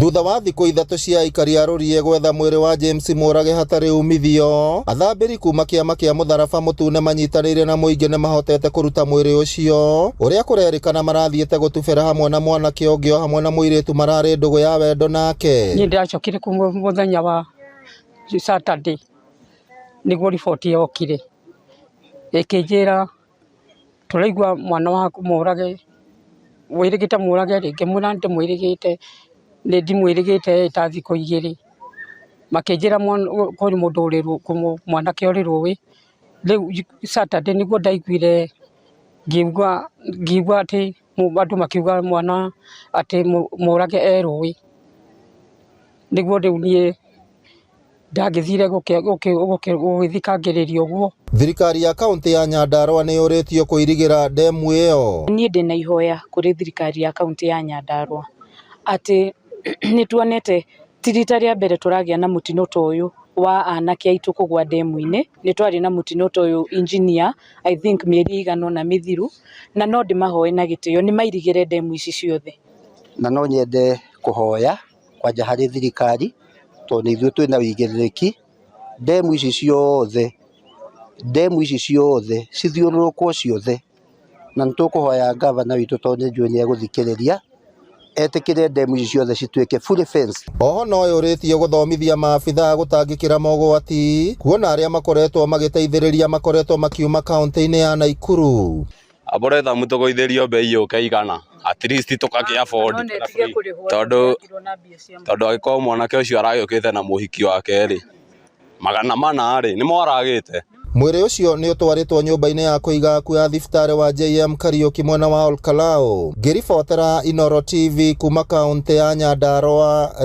Thutha wa thikũ 3 cia aikari a Rũriĩ gwetha mwĩrĩ wa James Mũrage hatarĩ umithio, athambĩri kuma kĩama kĩa Mũtharaba Mũtune manyitanĩire na mũingĩ nĩ mahotete kũruta mwĩrĩ ũcio, ũrĩa kũrerĩkana marathiĩte gũtubĩra hamwe na mwanake ũngĩ o hamwe na mũirĩtu mararĩ ndũgũ ya wendo nake. Niĩ ndĩracokire kuma mũthenya wa Saturday nĩguo riboti yokire ĩkĩnjĩra tũraigua mwana waku Mũrage wĩrĩgĩte Mũrage rĩ, ngĩmwĩra ndimwĩrĩgĩte, nĩ ndimwĩrĩgĩte ta thikũ 2. Makĩnjĩra kwĩ mũndũ ũrĩ mwanake ũrĩ rũĩ. Rĩu Saturday nĩguo ndaiguire ngiuga atĩ andũ makiuga mwana atĩ Mũrage e rũĩ. Nĩguo rĩu niĩ ndagĩthire gũgĩthikangĩrĩria ũguo. Thirikari ya kaunti ya Nyandarua nĩ yũrĩtio kũirigĩra ndemu ĩyo. Niĩ ndĩna ihoya kũrĩ thirikari ya kaunti ya Nyandarua atĩ nĩ tuonete ti rita rĩa mbere tũragĩa na mũtino ta ũyũ wa anake aitũ kũgwa ndemu-inĩ. Nĩ twarĩ na mũtino ta ũyũ engineer, I think mĩeri ĩigana ũna mĩthiru, na no ndĩmahoe na gĩtĩo nĩ mairigĩre ndemu ici ciothe. Na no nyende kũhoya kwanja harĩ thirikari tondũ nĩ ithuĩ twĩna wĩigĩrĩrĩki, ndemu ici ciothe, ndemu ici ciothe cithiũrũrũkwo ciothe, na nĩ tũkũhoya ngavana witũ tondũ nĩ njũĩ nĩ egũthikĩrĩria, etĩkĩre ndemu ici ciothe cituĩke fully fenced. Oho no yũrĩtio gũthomithia maabithaa gũtangĩkĩra mogwati, kuona arĩa makoretwo magĩteithĩrĩria makoretwo makiuma kaunti-inĩ ya Naikuru. Amboretha mũtũgũithĩrio bei yũke igana, at least tũkakĩ afford, tondũ angĩkorwo mwanake ũcio aragĩũkĩte na mũhiki wake rĩ, 400 rĩ, nĩmo aragĩte. Mwĩrĩ ũcio nĩ ũtwarĩtwo nyũmba-inĩ ya kũiga akuũ ya thibitarĩ wa JM Kariuki mwena wa Olkalau. Ngĩribotera Inooro TV kuma kaunti ya Nyandarua.